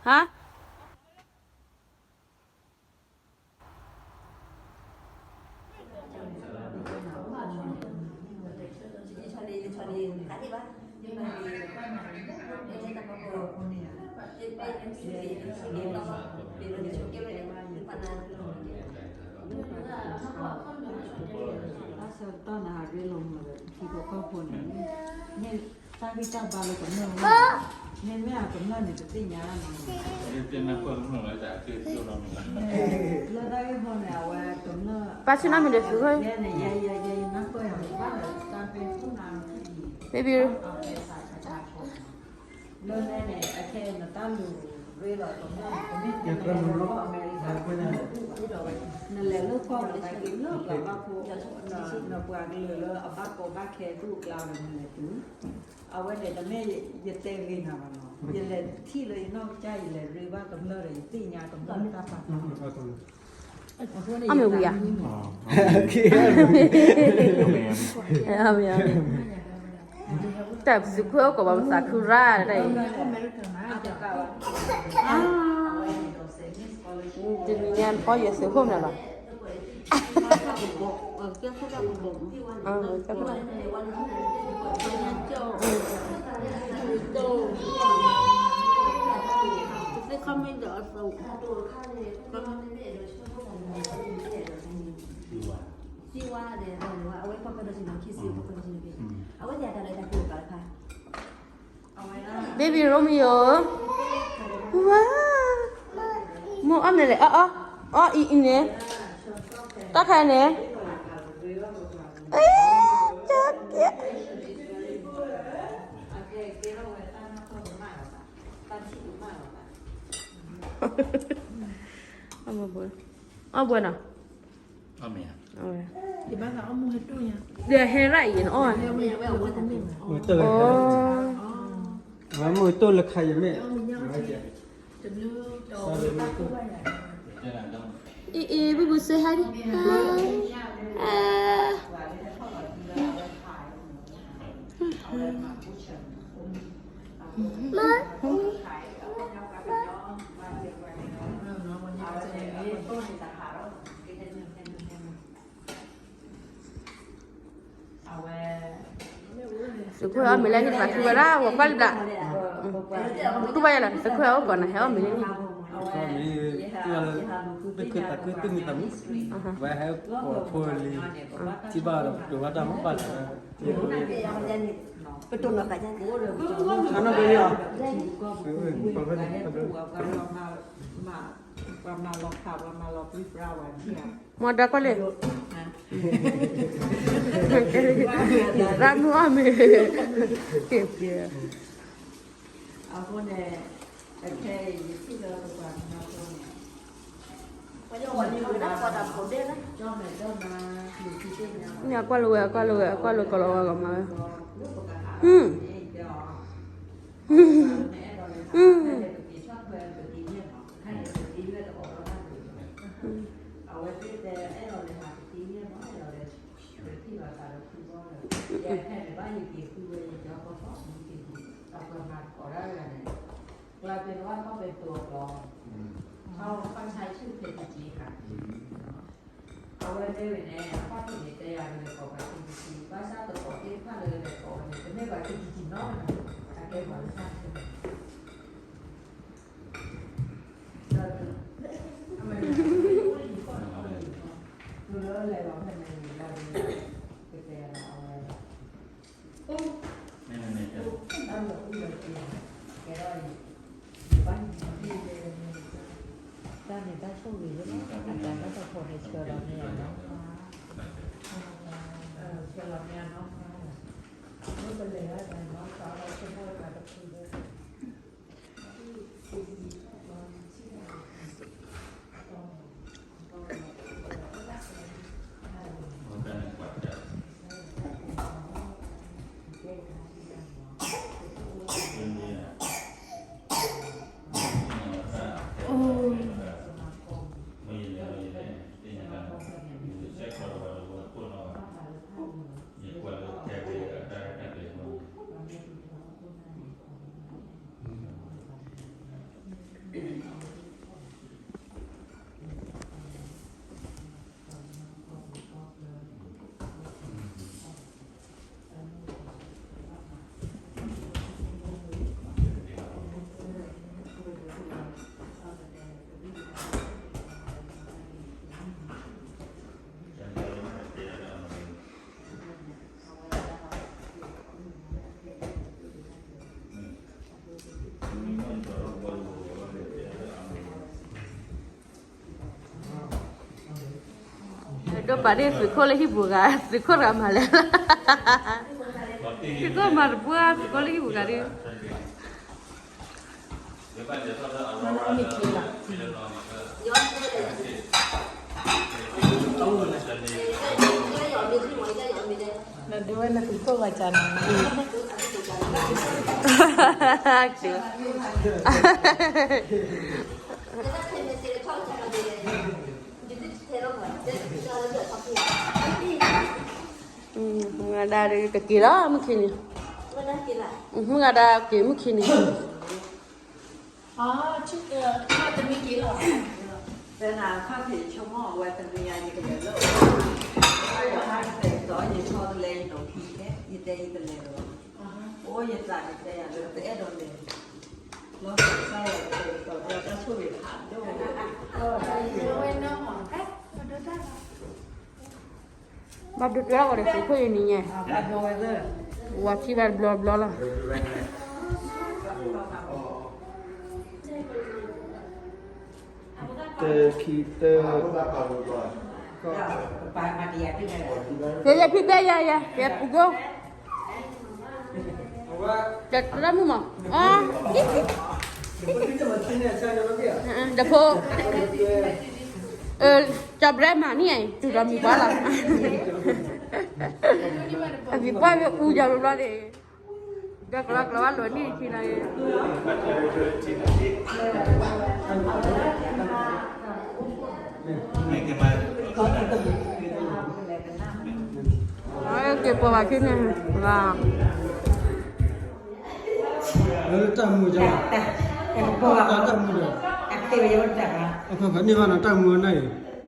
ဟါ ဘၣ်ဆၣ်တၢ်နဟးရ့လိာ်မုာ်ဒီး ထံဖိကီၢ်ဖိန့ၣ် မ့ၢ်တၢ်ဂံၢ်တၢ်ဘါလၢကမျၢၢ်ဝဲ, မ့မ့ၢ်အကမျၢၢ်န့ၣ် တသ့ၣ်ညါလီၤ, လၢတၢ်ဂ့ၢ်ဖိန့ၣ် အဝဲကမျၢၢ် ပၢ်ဆ့ၣ်နီၤမ့ၢ်ဒီးသုးခိၣ် ယဲန့ၣ် ယဲ ယဲ ယဲ ယနၢ်ပၢၢ်ယၤ ဘၣ်လၢတၢ်ဖဲ baby လၢန့ၣ်န့ၣ် အခဲအံၤနတၢ်လူၤရ့လီၤ ကမျၢၢ်န့ၣ် ကမ့ၢ်တဲလၢအမဲရကၤ နလဲၤလၢကီၢ်ပူၤသနာ်က့ လၢပှၤဘၣ်ဖိ နပှၤကလုာ်လၢအဘၣ်ကီဘၣ်ခဲဒူၣ်အကျါဒီးနလဲၤတုၤ, အဝဲန့ၣ်တမ့ၢ်ယတဲဂ့ၤနၤဘၣ်နီၤ, ယလဲၤထံၣ်လၢယနီၢ်ကစၢ် ယလဲၤရ့ဘၣ်ကမျၢၢ်ဒီး ယသ့ၣ်ညါကမျၢၢ်တၢ်ပာ် အမ့ၢ်ဝံၤဧါ, အမ့ၢ် တၢ်သုးခိၣ်အိၣ်ကီးဘၣ်မသးခုရၣ်တၢ်အံၤ, တနံၤညါနဖီယဲၢ်သုးခိၣ်မနုၤလီၤ, baby Romeo, ဝါ, မိၢ်အီၣ်မနုၤလဲၣ်, အီၣ်အီၣ်, အီၣ်အံၤအံၤန့ၣ်, တၢ်ခါန့ၣ်, အဲ, ကဲ, အီၣ်ဘှဲနီၤ, ဒီးဟဲရၣ်အံၤန့ၣ်, အဝဲမုၢ်တိၢ်လၢခါယမ့ၢ်, အ့ၣ် အ့ၣ် ဘုဘု say hi မါ, သုးခိၣ်ဟဲအီၣ်မ့ၤလဲၣ်န့ၣ် သးခုဝဲဒၣ် ဂီၤကွၢ်လံဘျး, တူၢ်ဘၣ်ယဲလီၤ သုးခိၣ်ဟဲအိၣ်ကီးနၤ ဟဲအီၣ်မ့ၤလၢန့ၣ်, တၢ်ခါန့ၣ် တၢ်ခါန့ၣ် တၢ်ခါန့ၣ် ဝဲဟဲကိးဖိလံ, ထံၣ်ဘၣ်ဒီး ပတုာ်ဘၣ်တၢ်မ့ၢ်ဘၣ်လၢ, ပတုာ်နီၤကးယါန့ၣ်, အနီၢ်ကလံၤအီၤ, ပှၤမၤလီၤဖး ပှၤမၤလီၤပြံပြါဝဲ, မ့ၢ်ဒၣ်ကွၢ်လံ, ရၣ်မုၢ်အီၣ်မ့ၤ, အဃိန့ၣ်, အခဲအံၤ ယထံၣ်လၢပပှၤကညီဖိန့ၣ်, မ့ၢ်အကွၢ်လိဝဲ အကွၢ်လိဝဲ အကွၢ်လိကလီၤဝဲကမၤဝဲ, အဝဲတဲဝဲန့ၣ် အဖၣ်ဖံးန့ၣ် တဲယၤလၢလဲၤကိးပှၤခံကထံ, ဘၣ်ဆၣ်သကိးသ့ၣ်တဖၣ်လၢလဲၤကိးဝဲန့ၣ် တမ့ၢ်ပှၤခံကထံနီတဂၤ, အကဲပှၤလၢတၢ်ခဲလၢာ်, ဒီး အဝဲ လၢလဲၤလီၤဖဲန့ၣ်န့ၣ် ကတဲယၤလီၤ အဝဲ တၢ်န့ၣ်တၢ်ဆိၣ်ဂ့ၤလၢ အတၢ်န့ၣ်တၢ်ဆိၣ်ဂ့ၤလၢ အတၢ်လၢတၢ်ဖီၣ်န့ၣ်ဆှၢလီၤန့ၣ်လီၤ, ဆှၢလီၤန့ၣ်လီၤ, လၢပလဲၤဝဲတၢ်နီၤ သးလီၤဆိကမိၣ်တၢ်တဖုလၢ ယကွၢ်လၢတၢ်ရဲၣ်တၢ်ကျဲၤ ဒိးပာ်ဒ်သုးခိၣ်လၢဟံၣ်ပူၤဂၤ သုးခိၣ်တဂၤမၤလဲၣ်, သုးခိၣ်မၤတပှၢ် သုးခိၣ်လၢဟံၣ်ပူၤဂၤဒီး နဒိဝဲနသုးခိၣ်ဂၤကၢ်နၤ, မုၢ်ဂၤဒၣ်က့ၤလီၤမုၢ်ခံန့ၣ်, မုၢ်ဂၤဒၣ်က့ၤမုၢ်ခံန့ၣ် တဲနၤခီၣ်ဖံးဆိကမိၣ်အဝဲတနံၤအံၤ ယကလဲၤလၢ, ယဟဲကတဲာ်ကတီၤ ယဆီတလဲ ယနီၢ်ခံခဲ ယတဲယတလဲၤလီၤ, အိၣ်ယသးကတဲယၤလၢတအဲၣ်ဒိးလဲၤ, လီၤသးစၢ်ယၤကတဲာ်ကတီၤ တၢ်ဆိၣ်ဂ့ၤဖးဒိၣ်ဝဲ ဘၣ်ဒိတၢ်ဂီၤဒီးသုးခိၣ်အံၤနံၤညါ, ဝၤထံၣ်ဘၣ်တဘျီဘျီလီၤ, တၢခံတၢ, ယဲယဖံဘဲယၤယၤ ယၤပူၤကိၢ် တၢ်မုၢ်မး, အ, ဒီးဖိ, ကၠီဘြဲမၤန့ၢ်အံၤ တူၢ်ဒီးမံၤပှၢ်လီၤ, အမံၤပှၢ်မ့ၢ်အူယၤဘျီဘျီန့ၣ်, ဒီးကျီကျီဘၣ်လီၤန့ၢ်ထံလီၤ, က့ၤပိာ်ဘၣ်ခံန့ၣ်, တၢ်မူ, တၢ်မူဒီး, အခီခီန့ၢ်ဘၣ်နီၤ တၢ်မူအနၢ်အံၤ